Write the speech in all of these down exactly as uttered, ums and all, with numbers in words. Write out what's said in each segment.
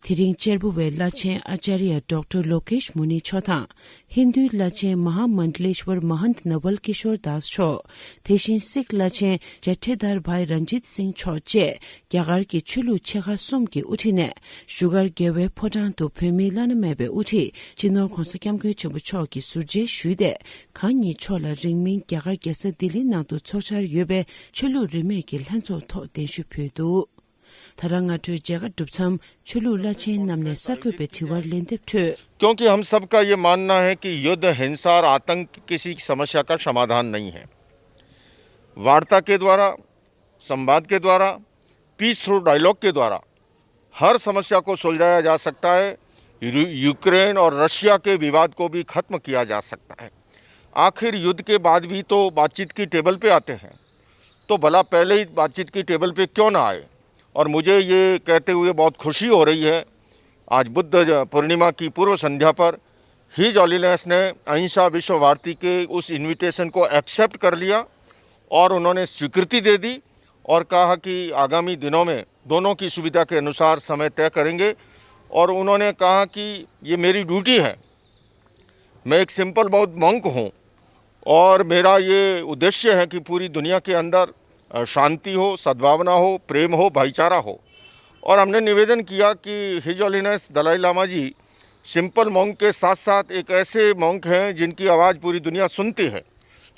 དེ་རིང་གཅེར་བུ་བའི་བླ་ཆེན་ཨ་ཅཱརྱ་ཌོག་ཊར་ལོ་ཀེཤ་མུ་ནི་མཆོག་དང་། ཧིན་རྡུའི་བླ་ཆེན་མ་ཧཱ་མན་ཌ་ལེ་ཤྭར་མ་ཧཱན་ཏི་ནབ་ལ་ཀི་ཤོར་དཱས་མཆོག། དེ་བཞིན་སིག་བླ་ཆེན་ཇ་ཐེ་དར་བྷའི་རན་ཇིད་སིང་མཆོག་བཅས། རྒྱ་གར་གྱི་ཆོས་ལུགས་ཆེ་ཁག་གསུམ་གྱི་དབུ་ཁྲིད་ནས། བཞུགས་སྒར་རྒྱལ་བའི་ཕོ་བྲང་དུ་བོད་མིའི་བླ་ན་མེད་པའི་དབུ་ཁྲིད་སྤྱི་ནོར་༧གོང་ས་༧སྐྱབས་མགོན་ཆེན་པོ་མཆོག་གིས་ཟུར་མཇལ་ཞུས་ཏེ། གང་ཉིད་མཆོག་ལ་རིང་མིན་རྒྱ་གར་རྒྱལ་ས་ལྡི་ལིའི་ནང་དུ་འཚོགས་འཆར་ཡོད་པའི་ཆོས་ལུགས་རིས་མེད་ཀྱི་ལྷན་ཚོགས་ཐོག་གདན་ཞུ་ཕུལ་འདུག། ད་རང་སྔ་དྲོའི་མཇལ་ཁ་གྲུབ་མཚམས། ཆོས་ལུགས་བླ་ཆེན་རྣམས་ནས་གསར་འགོད་པའི་དྲི་བར་ལན་འདེབས་འཕྲོད། क्योंकि हम सबका ये मानना है कि युद्ध, हिंसा और आतंक किसी समस्या का समाधान नहीं है। वार्ता के द्वारा, संवाद के द्वारा, पीस थ्रू डायलॉग के द्वारा हर समस्या को सुलझाया जा सकता है। यू-, यूक्रेन और रशिया के विवाद को भी खत्म किया जा सकता है। आखिर युद्ध के बाद भी तो बातचीत की टेबल पे आते हैं, तो भला पहले ही बातचीत की टेबल पे क्यों ना आए? और मुझे ये कहते हुए बहुत खुशी हो रही है, आज बुद्ध ज-, पूर्णिमा की पूर्व संध्या पर हिज हॉलिनेस ने अहिंसा विश्व भारती के उस इनविटेशन को एक्सेप्ट कर लिया और उन्होंने स्वीकृति दे दी और कहा कि आगामी दिनों में दोनों की सुविधा के अनुसार समय तय करेंगे। और उन्होंने कहा कि ये मेरी ड्यूटी है, मैं एक सिंपल बहुत मॉन्क हूँ और मेरा ये उद्देश्य है कि पूरी दुनिया के अंदर, अ, शांति हो, सद्भावना हो, प्रेम हो, भाईचारा हो। और हमने निवेदन किया कि हिज हॉलिनेस दलाई लामा जी सिंपल मॉन्क के साथ-साथ एक ऐसे मॉन्क हैं जिनकी आवाज़ पूरी दुनिया सुनती है,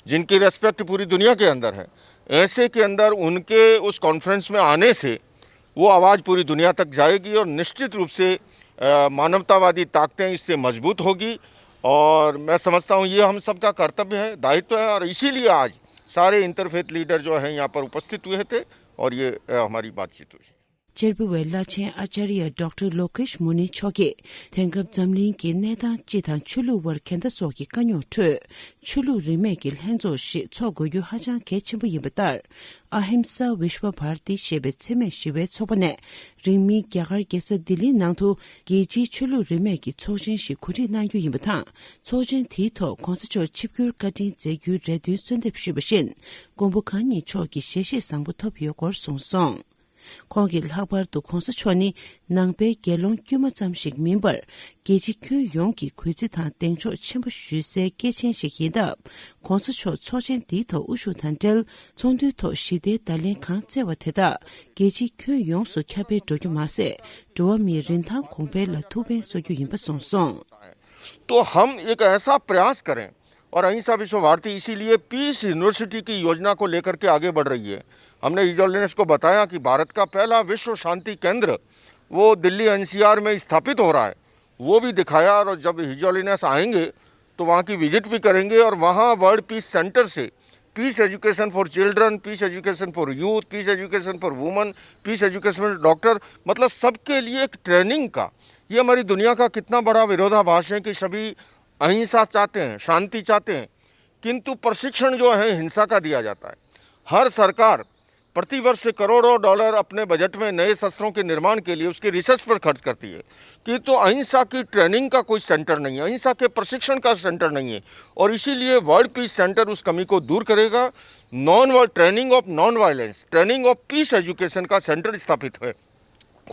जिनकी रिस्पेक्ट पूरी दुनिया के अंदर है। ऐसे के अंदर उनके उस कॉन्फ्रेंस में आने से वो आवाज़ पूरी दुनिया तक जाएगी और निश्चित रूप से, अ, मानवतावादी ताकतें इससे मजबूत होगी। और मैं समझता हूँ ये हम सबका कर्तव्य है, दायित्व है, और इसीलिए आज सारे इंटरफेथ लीडर जो हैं यहाँ पर उपस्थित हुए थे और ये, अ, हमारी बातचीत हुई। གཅེར་བུ་བའི་བླ་ཆེན་ཨ་ཅཱརྱ་ཌོག་ཊར་ལོ་ཀེཤ་མུ་ནི་མཆོག་གིས། དེང་སྐབས་འཛམ་གླིང་གི་གནས་སྟངས་སྤྱི་དང་ཆོས་ལུགས་དབར་འགལ་ཟླ་སོགས་ཀྱི་དཀའ་རྙོག་ཁྲོད། ཆོས་ལུགས་རིས་མེད་ཀྱི་ལྷན་ཚོགས་ཤིག་འཚོགས་དགོས་རྒྱུ་ཧ་ཅང་གལ་ཆེན་པོ་ཡིན་པ་ལྟར། ཨ་ཧིམ་ས་བིཤ་བ་བྷར་ཏི་ཞེས་པའི་འཚེ་མེད་ཞི་བའི་ཚོགས་པ་ནས། རིང་མིན་རྒྱ་གར་རྒྱལ་ས་ལྡི་ལིའི་ནང་དུ། རྒྱལ་སྤྱིའི་ཆོས་ལུགས་རིས་མེད་ཀྱི་ཚོགས་ཆེན་ཞིག་གོ་སྒྲིག་གནང་རྒྱུ་ཡིན་པ་དང་། ཚོགས་ཆེན་དེའི་ཐོག་༧གོང་ས་མཆོག་ཆིབས་བསྒྱུར་བཀའ་དྲིན་སྩལ་རྒྱུའི་རེ་འདུན་གསོལ་འདེབས་ཞུས་པ་བཞིན། མགོན་པོ་གང་ཉིད་མཆོག་གི་ཞལ་བཞེས་བཟང་པོ་ཐོབ་ཡོད་སྐོར་གསུངས་སོང་། ཁོང་གིས་ལྷག་པར་དུ་༧གོང་ས་མཆོག་ནི་ནང་པའི་དགེ་སློང་དཀྱུས་མ་ཙམ་ཞིག་མིན་པར། རྒྱལ་སྤྱི་ཁྱོན་ཡོངས་ཀྱི་གུས་བརྩི་དང་གདེང་འཇོག་ཆེན་པོ་ཞུ་སའི་སྐྱེས་ཆེན་ཞིག་ཡིན་སྟབས། ༧གོང་ས་མཆོག་ཚོགས་ཆེན་འདིའི་ཐོག་དབུ་བཞུགས་དང་འབྲེལ། ཚོགས་འདུའི་ཐོག་ཞི་བདེའི་བརྡ་ལན་གང་བསྩལ་བ་དེ་དག་རྒྱལ་སྤྱིའི་ཁྱོན་ཡོངས་སུ་ཁྱབ་སྤེལ་འགྲོ་རྒྱུ་མ་ཟད། འགྲོ་བ་མིའི་རིན་ཐང་གོང་འཕེལ་ལ་ཐུགས་ཕན་གསོ་རྒྱུ་ཡིན་པ་གསུངས་སོང་། तो हम एक ऐसा प्रयास करें, और अहिंसा विश्व भारती इसीलिए पीस यूनिवर्सिटी की योजना को लेकर के आगे बढ़ रही है। हमने हिज हॉलिनेस को बताया कि भारत का पहला विश्व शांति केंद्र वो दिल्ली एनसीआर में स्थापित हो रहा है, वो भी दिखाया। और जब हिज हॉलिनेस आएंगे तो वहाँ की विजिट भी करेंगे और वहाँ वर्ल्ड पीस सेंटर से peace education for children, peace education for youth, peace education for woman, peace education for doctor, मतलब सबके लिए एक ट्रेनिंग का, ये हमारी दुनिया का कितना बड़ा विरोधाभास है कि सभी अहिंसा चाहते हैं, शांति चाहते हैं, किंतु प्रशिक्षण जो है हिंसा का दिया जाता है। हर सरकार प्रतिवर्ष करोड़ों डॉलर अपने बजट में नए शस्त्रों के निर्माण के लिए उसके रिसर्च पर खर्च करती है, किंतु अहिंसा की ट्रेनिंग का कोई सेंटर नहीं है, अहिंसा के प्रशिक्षण का सेंटर नहीं है। और इसीलिए वर्ल्ड पीस सेंटर उस कमी को दूर करेगा। Non training of non violence, training of peace education का सेंटर स्थापित है,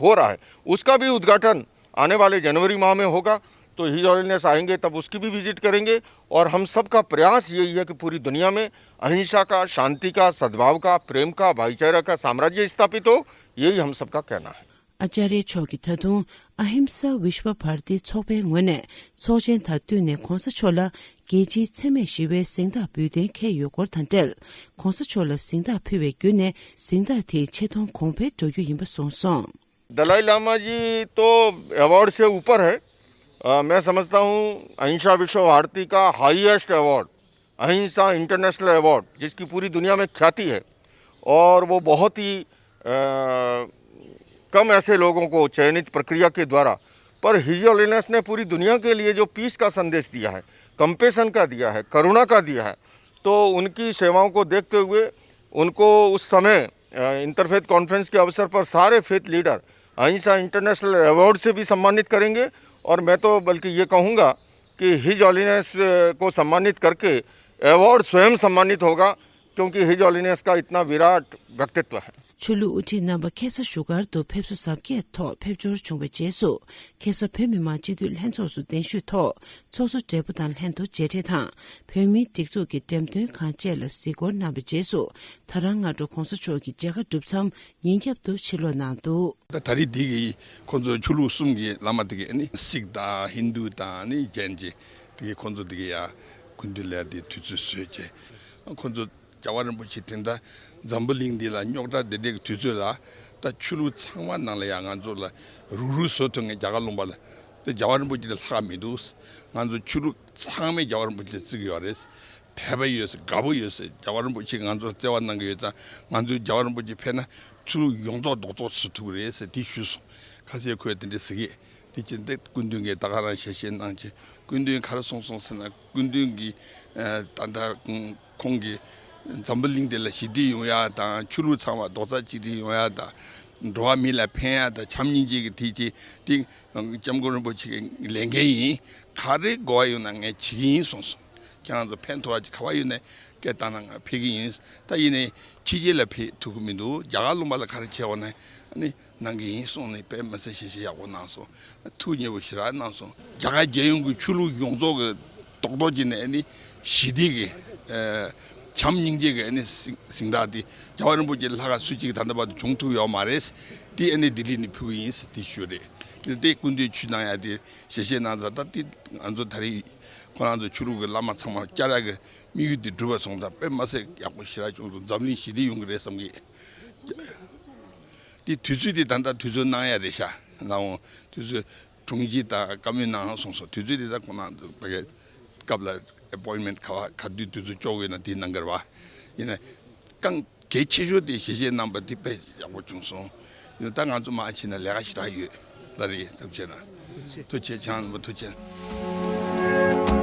हो रहा है, उसका भी उद्घाटन आने वाले जनवरी माह में होगा। तो हिज हॉलिनेस आएंगे तब उसकी भी विजिट करेंगे। और हम सबका प्रयास यही है कि पूरी दुनिया में अहिंसा का, शांति का, सद्भाव का, प्रेम का, भाईचारा का साम्राज्य स्थापित हो, यही हम सबका कहना है। ཨ་ཅཱརྱ་མཆོག་གིས་ད་དུང་ཨ་ཧིམ་ས་བིཤ་བ་བྷར་ཏི་ཚོགས་པའི་ངོས་ནས་ཚོགས་ཆེན་དང་བསྟུན་ནས་༧གོང་ས་མཆོག་ལ་རྒྱལ་སྤྱིའི་འཚེ་མེད་ཞི་བའི་གཟེངས་རྟགས་འབུལ་གཏན་འཁེལ་ཡོད་སྐོར་དང་འབྲེལ། ༧གོང་ས་མཆོག་ལ་གཟེངས་རྟགས་ཕུལ་བའི་བརྒྱུད་ནས་གཟེངས་རྟགས་དེའི་ཆེ་མཐོང་གོང་འཕེལ་འགྲོ་རྒྱུ་ཡིན་པ་གསུངས་སོང་། दलाई लामा जी तो अवार्ड से ऊपर है। अ, मैं समझता हूँ अहिंसा विश्व भारती का हाईएस्ट अवार्ड, अहिंसा इंटरनेशनल अवार्ड, जिसकी पूरी दुनिया में ख्याति है और वो बहुत ही, अ, कम ऐसे लोगों को चयनित प्रक्रिया के द्वारा, पर हिज हॉलिनेस ने पूरी दुनिया के लिए जो पीस का संदेश दिया है, कंपेशन का दिया है, करुणा का दिया है, तो उनकी सेवाओं को देखते हुए उनको उस समय, अ, इंटरफेथ कॉन्फ्रेंस के अवसर पर सारे फेथ लीडर अहिंसा इंटरनेशनल अवार्ड से भी सम्मानित करेंगे। और मैं तो बल्कि ये कहूँगा कि हिज हॉलिनेस, अ, को सम्मानित करके अवार्ड स्वयं सम्मानित होगा। क्योंकि हिज हॉलिनेस का इतना विराट व्यक्तित्व है। ཆོས་ལུགས་དབུ་ཁྲིད་རྣམ་པ་ཁ་སང་བཞུགས་སྒར་དུ་ཕེབས་བསུ་གཟབ་རྒྱས་ཐོག་ཕེབས་འབྱོར་བྱུང་བའི་རྗེས་སུ། ཁ་སང་བོད་མི་མང་སྤྱི་འཐུས་ལྷན་ཚོགས་སུ་གདན་ཞུས་ཐོག་ཚོགས་གཙོ་སྦྲེལ་པོ་དང་ལྷན་དུ་མཇལ་འཕྲད་དང་། བོད་མིའི་སྒྲིག་འཛུགས་ཀྱི་འགྲེམས་སྟོན་ཁང་བཅས་ལ་གཟིགས་སྐོར་གནང་བའི་རྗེས་སུ། ད་རང་སྔ་དྲོ་གོང་ས་མཆོག་གི་མཇལ་ཁ་གྲུབ་མཚམས་ཉིན་རྒྱབ་ཏུ་ཕྱིར་ལོག་གནང་འདུག། ད་ད་རེས་འདི་གི་ཁོང་ཚོ་ཆོས་ལུགས་གསུམ་གྱི་བླ་མ་དེ་གས་ནི་སིག་དང་ཧིན་དུ་དང་ནི་ཇེན་བཅས་དེ་གས་ཁོང་ཚོ་དེ་གས་ཡ་སྐུ་མདུན་ལ་དེ་དུས་ཚོད་བཟོས་བྱས། ཁོང་ཚོ་རྒྱལ་བ་རིན་པོ་ཆེ་དེ་འདྲ་འཛམ་བུ་གླིང་འདི་ལ་རྙོག་དྲ་འདི་འདྲའི་དུས་ཚོད་ལ། ད་ཆོས་ལུགས་ཚང་མ་ནང་ལ་ཡ་ང་ཚོ་ལ་རུག་རུག་བཟོ་ཐུབ་མཁན་རྒྱ་གར་ལུང་པ་ལ། ད་རྒྱལ་བ་རིན་པོ་ཆེ་དེ་ལྷག་མི་འདུག། ང་ཚོ་ཆོས་ལུགས་ཚང་མས་རྒྱལ་བ་རིན་པོ་ཆེ་བརྩི་གི་ཡོད་རེད། དད་པ་ཡོད་ཟེར། དགའ་པོ་ཡོད་ཟེར། རྒྱལ་བ་རིན་པོ་ཆེས་ང་ཚོར་བརྩེ་བ་གནང་གི་ཡོད་ཙང་། ང་ཚོས་རྒྱལ་བ་རིན་པོ་ཆེ་ཕེབས་ན་ཆོས་ལུགས་ཡོངས་རྫོགས་རྡོག་རྡོག་བཟོ་ཐུབ་ཀྱི་རེད་ཟེར་དེ་ཞུས་སོང་། ཁ་སང་ཁོས་དེ་འདྲ་ཟེར་གི། དེ་ཕྱིན་ཏེ་སྐུ་མདུན་གྱིས་ད་ག་རང་ཞལ་བཞེས་གནང་བྱས། སྐུ་མདུན་ག་རེ་གསུངས་སོང་ཟེར་ན། སྐུ་མདུན་གྱིས་ཨ་ད་ལྟ་ཁོང་གིས་འཛམ་བུ་གླིང་འདི་ལ་ཞི་བདེ་ཡོང་ཡ་དང་། ཆོས་ལུགས་ཚང་མ་རྡོག་རྩ་གཅིག་སྒྲིལ་ཡོང་ཡ་དང་། འགྲོ་བ་མི་ལ་ཕན་ཡ་དང་། བྱམས་སྙིང་རྗེ་གི་དེ་ཅི་དེ་སྐྱབས་མགོན་རིན་པོ་ཆེ་གི་ལས་འགན་ཡིན། ག་རེ་དགོས་པ་ཡོད་ན་ངས་བྱེད་ཀྱི་ཡིན་གསུངས་སོང་། ཁྱེད་རང་ཚོ་ཕན་ཐོགས་པ་ཅིག་ག་པར་ཡོད་ནའི་སྐད་བཏང་ན་ང་ཕེབས་ཀྱི་ཡིན། ད་ཡིན་ནའི་ཕྱི་རྒྱལ་ལ་ཕེབས་ཐུབ་ཀྱི་མི་འདུག། རྒྱ་གར་ལུང་པ་ལ་ག་རེ་བྱས་པ་ན་ཨ་ནི་གནང་གི་ཡིན་གསུངས་ནས། དཔེ་མི་སྲིད་ཞལ་བཞེས་ཡག་པོ་གནང་སོང་། ཐུགས་མཉེས་པོ་ཞེ་དྲག་གནང་སོང་། རྒྱ་གར་རྒྱལ་ཡོངས་ཀྱི་ཆོས་ལུགས་ཡོངས་རྫོགས་ཀྱི་རྡོག་རྡོག་བྱས་ནས་ཨ་ནི་ཞི་བདེ་གི་ཨ་བྱམས་སྙིང་རྗེ་གི་ཨ་ནི་གཟེངས་གཟེངས་རྟགས་དེ་རྒྱལ་བ་རིན་པོ་ཆེ་ལྷག་ག་སུ་གཅིག་ད་ལྟ་བར་དུ་བྱུང་ཐུབ་ཡོད་མ་རེད། དེ་ཨ་ནི་ལྡི་ལི་ནས་ཕུལ་གི་ཡིན་ཟེར་དེ་ཞུས་རེད། དེ་སྐུ་མདུན་ཆོས་གནང་ཡ་དེ་ཞལ་བཞེས་གནང་ཙང་། ད་དེ་ང་ཚོ་ད་རེས་ཁོ་རང་ཚོ་ཆོས་ལུགས་ཀྱི་བླ་མ་ཚང་མ་བཅར་ཡག་གི་དམིགས་ཡུལ་དེ་འགྲུབ་པ་སོང་ཙང་། དཔེ་མི་སྲིད་ཡག་པོ་ཞེ་དྲག་བྱུང་སོང་། འཛམ་གླིང་ཞི་བདེ་ཡོང་གི་རེད་བསམ་གི། དེ་དུས་ཚོད་དེ་ད་ལྟ་དུས་ཚོད་གནང་ཡ་རེད་ཤག། ལའང་དུས་ཚོད་དྲུང་ཆེ་དང་བཀའ་མོལ་གནང་སོང་སོང་། དུས་ཚོད་དེ་ད་ཁོ་རང་ཚོ་ཕ་གི་སྐབས་ལ་ཨེ་པོའིན་མེན་ག་བ་ག་དུས་དུས་ཚོད་ལྕོགས་ཡོད་ན་དེ་གནང་གི་རེད་བ། ཡིན་ན་རྐང་གལ་ཆེ་ཤོས་དེ་ཞལ་བཞེས་གནང་པ་དེ་དཔེ་ཡག་པོ་བྱུང་སོང་། ཡང་ད་ང་ཚོ་མར་ཕྱིན་ན་ལས་ཀ་ཞེ་དྲག་ཡོད་ལ་རེད། ཐུགས་རྗེ་གནང་། ཐུགས་རྗེ་ཆེ། ཁྱེད་རང་ཚོ་ཐུགས་རྗེ།